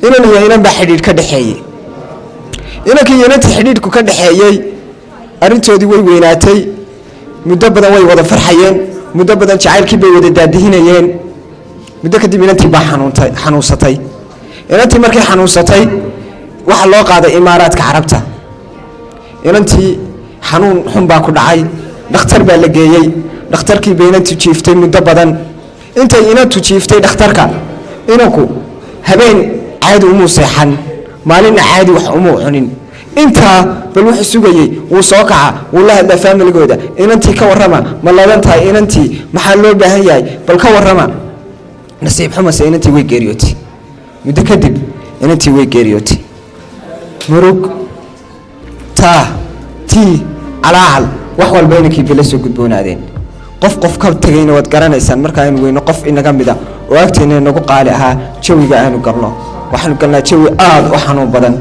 Inan iyo inan baa xidhiidh ka dhexeeyey. Inankii iyo inantii xidhiidhku ka dhexeeyey, arrintoodii way weynaatay. Muddo badan way wada farxayeen, muddo badan jacaylkii bay wada daadihinayeen. Muddo kadib inantii baa xanuuntay, xanuunsatay. Inantii markay xanuunsatay, waxaa loo qaaday Imaaraadka Carabta. Inantii xanuun xun baa ku dhacay, dhakhtar baa la geeyey. Dhakhtarkii bay inantu jiiftay muddo badan. Intay inantu jiiftay dhakhtarka, inanku habeen caadi umuu seexan, maalinna caadi wax umuu cunin. Intaa bal wuxuu sugayey, wuu soo kaca, wuu la hadlaa faamiligooda: "Inantii ka warrama, ma ladan tahay inantii? Maxaa loo baahan yahay? Bal ka warrama." Nasiib xumase, inantii way geeriyootay. Muddo kadib inantii way geeriyootay. Murug, taa tii calaacal, wax walba inankii bay la soo gudboonaadeen. Qof qof ka tegayna waad garanaysaan. Markaaynu weyno qof inaga mida oo agteena nagu qaali ahaa, jawiga aanu galno, waxaanu galnaa jawi aada u xanuun badan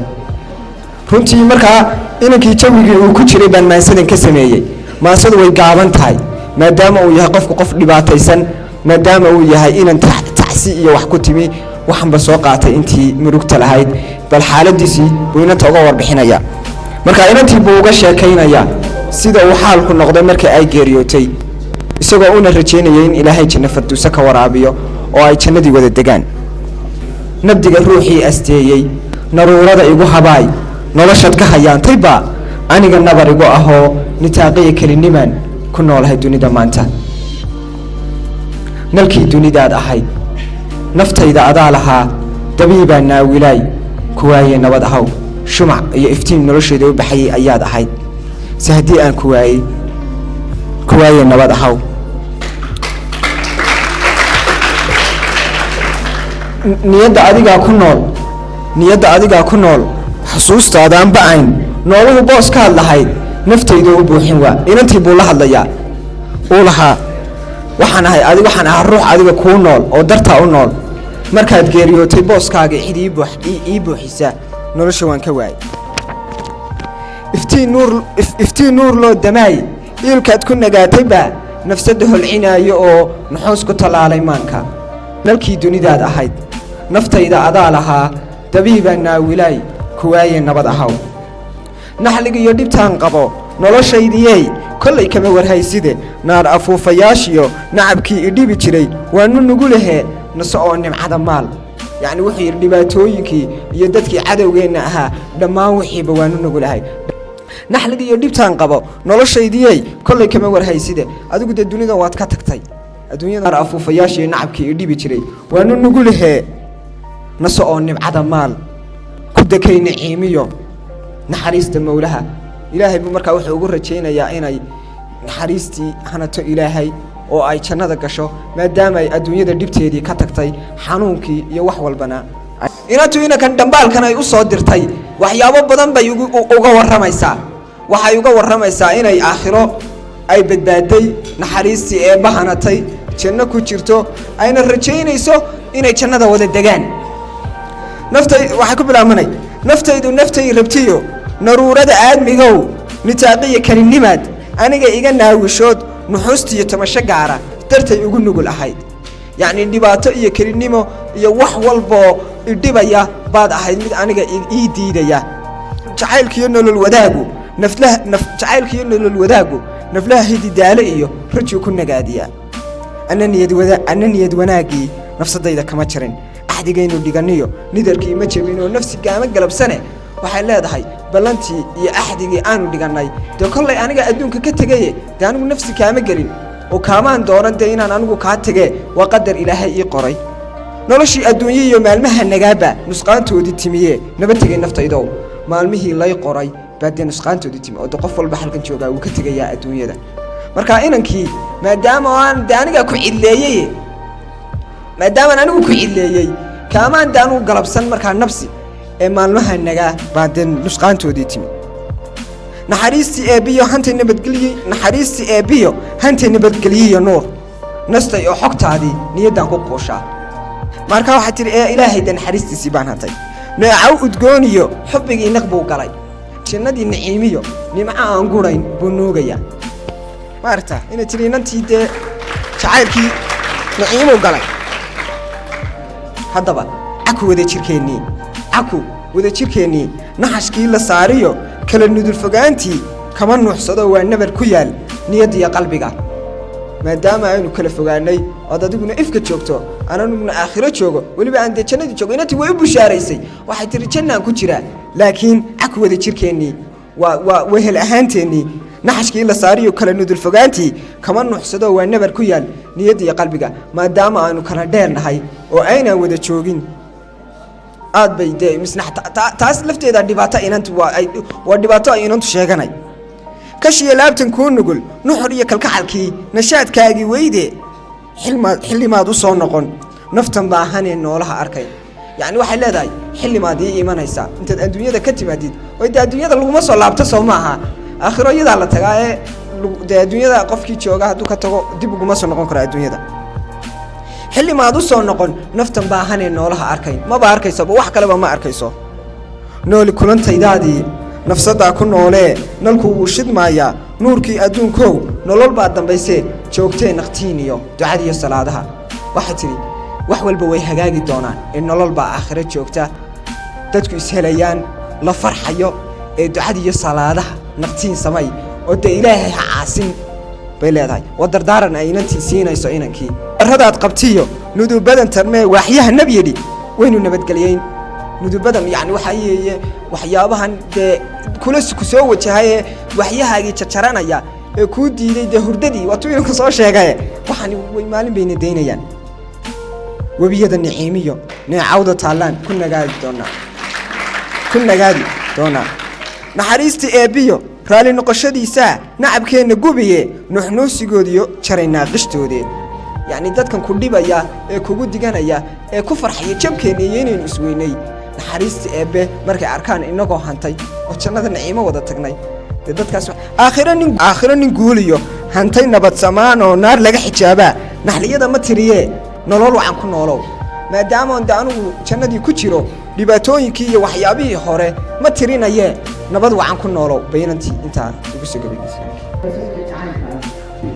runtii. Markaa inankii jawigii uu ku jiray baan maansadan ka sameeyey. Maansadu way gaaban tahay, maadaama uu yahay qofku qof dhibaataysan, maadaama uu yahay inan tacsi iyo wax ku timi. Waxanba soo qaatay intii murugta lahayd. Bal xaaladiisii buu inanta uga warbixinaya. Marka inantii buu uga sheekaynayaa sida uu xaalku noqday markii ay geeriyootay, isagoo una rajaynaya in Ilaahay janno farduuse ka waraabiyo oo ay jannadii wada degaan. Nabdiga ruuxii asteeyey, naruurada igu habaay, noloshaad ka hayaantay baa aniga nabar igu ahoo nitaaqiya kelinimaan ku noolahay dunida maanta. Nalkii dunidaad ahayd, naftayda adaa lahaa, dabiibaa naawilaay ku waayey nabad ahaw. Shumac iyo iftiin noloshayda u baxayay ayaad ahayd, se haddii aan ku waayey, ku waayey nabad ahaw. Niyadda adigaa ku nool, niyadda adigaa ku nool, xusuustaadaan ba-ayn, nooluhu boos ka hadlahayd, naftayda u buuxin waa. Inantii buu la hadlayaa, uu lahaa: "Waxaan ahay adig, waxaan ahaa ruux adiga kuu nool oo dartaa u nool. Markaad geeriyootay, booskaaga cid ii buuxisa nolosha waan ka waayay. Iftiin nuur, iftiin nuur loo damaay, iilkaad ku nagaatay baa nafsadda holcinaayo oo nuxuus ku tallaalay maanka. Nalkii dunidaad ahayd, naftayda adaa lahaa, dabiibaa naawilaay ku waaye nabad ahaw. Naxliga iyo dhibtaan qabo noloshaydiyey, kollay kama warhayside. Naar afuufayaashiyo nacabkii idhibi jiray waanu nugu lehe, naso oo nimcada maal." Yacni wuxuu yidhi, dhibaatooyinkii iyo dadkii cadowgeenna ahaa dhammaan wixiiba waanu nugu lahay. Naxliga iyo dhibtaan qabo noloshaydiyey, kollay kama warhayside. Adigu dee dunida waad ka tagtay adduunyada. Naar afuufayaashiyo nacabkii idhibi jiray waanu nugu lehee, naso oo nimcada maal, ku dekay niciimiyo naxariista mowlaha. Ilaahay buu markaa wuxuu ugu rajaynayaa inay naxariistii hanato Ilaahay oo ay jannada gasho, maadaama ay adduunyada dhibteedii ka tagtay, xanuunkii iyo wax walbana. Inantu inankan dhambaalkan ay u soo dirtay, waxyaabo badan bay uga warramaysaa. Waxay uga warramaysaa inay aakhiro ay badbaaday, naxariistii eebba hanatay, janno ku jirto, ayna rajaynayso inay jannada wada degaan. Naftay waxay ku bilaabmanay: "Naftaydu naftay rabtiyo, naruurada aadmigow, nitaaqiya kelinimaad aniga iga naawishood, nuxuustiyo tamasho gaara dartay ugu nugul ahayd." Yacni dhibaato iyo kelinimo iyo wax walboo idhibaya baad ahayd mid aniga ii diidaya. Jacaylkiyo nolol wadaagu naflaha naf, jacaylkiyo nolol wadaagu naflaha hididaale iyo rajuu ku nagaadiyaa. Ana niyad wada, ana niyad wanaaggii nafsadayda kama jarin, axdigaynu dhiganiyo nidarkii ma jebinoo nafsi gaama galabsane. Waxay leedahay, ballantii iyo axdigii aanu dhigannay dee kollay aniga adduunka ka tegaye, dee anigu nafsi kaama gelin oo kaamaan doonan dee inaan anigu kaa tegee, waa qadar Ilaahay ii qoray. Noloshii adduunye iyo maalmaha nagaaba nusqaantoodii timiye, naba tegay naftaydow. Maalmihii lay qoray baa dee nusqaantoodii timi, oo de qof walba halkan joogaa wuu ka tegayaa adduunyada. Marka inankii, maadaama aan de anigaa ku cidleeyey, maadaamaan anigu ku cidleeyey, kaamaan de anigu galabsan markaa nabsi ee maalmaha nagaa baa dee nusqaantoodii timi. Naxariistii eebbiyo hantay nabadgeliyey, naxariistii eebbiyo hantay nabadgeliyiyo nuur nastay oo xogtaadii niyaddaan ku quushaa. Markaa waxaa tihi, ee Ilaahay de naxariistiisii baan hantay, neecaw udgooniyo xubbigii naq buu galay, jannadii niciimiyo nimco aan gurayn buu nuugayaa. Maaragta inay tiri inantii dee jacaylkii niciimuu galay. Haddaba Caku wada jirkeennii, caku wada jirkeennii, naxashkii la saariyo kala nudulfogaantii kama nuuxsado, waa nabar ku yaal niyadda iyo qalbiga. Maadaama aynu kala fogaanay, ood adiguna ifka joogto, ananiguna aakhiro joogo, weliba aan dee jannadii joogo. Inantii way u bushaaraysay, waxay tihi jannaan ku jiraa, laakiin caku wada jirkeennii, waa wehel ahaanteennii, naxashkii la saariyo kala nudulfogaantii kama nuuxsado, waa nabar ku yaal niyadda iyo qalbiga. Maadaama aanu kala dheernahay oo aynaan wada joogin, aad bay dee misnax taas lafteeda dhibaato inantu waa ay waa dhibaato ay inantu sheeganay. Kashiyo laabtan kuu nugul, nuxur iyo kalkacalkii nashaadkaagii weyde, xilmaad xillimaad u soo noqon naftan baahanee noolaha arkay. Yacni waxay leedahay, xillimaad ii imanaysaa intaad adduunyada ka timaadid? Oo dee adduunyada laguma soo laabto, soo maaha? Aakhiro iyadaa la tagaa ee dee adduunyada qofkii jooga hadduu ka tago dib uguma soo noqon karo adduunyada. Xilli maad u soo noqon naftan baahanee noolaha arkayn? Maba arkaysaba, wax kaleba ma arkayso. Nooli kulantaydaadii, nafsadaa ku noolee, nalku wuu shidmaayaa nuurkii adduunkow, nolol baa dambaysee joogtee naqtiin iyo ducadiiyo salaadaha. Waxay tidhi wax walba way hagaagi doonaan ee nolol baa aakhiro joogta, dadku ishelayaan, la farxayo, ee ducadiiyo salaadaha naqtiin samay oo dee Ilaahay ha caasin bay leedahay. Waa dardaaran ay inantii siinayso inankii. Darradaad qabtiyo nudubadan tarmee waaxyaha nab yidhi waynu nabadgelyeyn. Nudubadan yacni waxaa yeeye waxyaabahan dee kula ku soo wajahayee waxyahaagii jarjaranaya ee kuu diiday dee hurdadii, waa tuu inanku soo sheegaye. Waxani way maalin bayna daynayaan. Webiyada niciimiyo neecawda taallaan ku nagaadi doonaa, ku nagaadi doonaa. Naxariistii eebbiyo raalli noqoshadiisaa nacabkeenna gubiye, nuuxnuusigoodiyo jaraynaa qishtoodee. Yacni dadkan ku dhibaya ee kugu diganaya ee ku farxaya jabkeenna iyo inaynu isweynay, naxariista eebbe markay arkaan inagoo hantay oo jannada naciimo wada tagnay, dee dadkaas aakhiro nin guuliyo hantay nabad samaan oo naar laga xijaabaa naxliyada ma tiriyee, nolol wacan ku noolow. Maadaama de anigu jannadii ku jiro, dhibaatooyinkii iyo waxyaabihii hore ma tirinayee, nabad wacan ku noolow. Baynantii intaa ugu soo gabagaysay.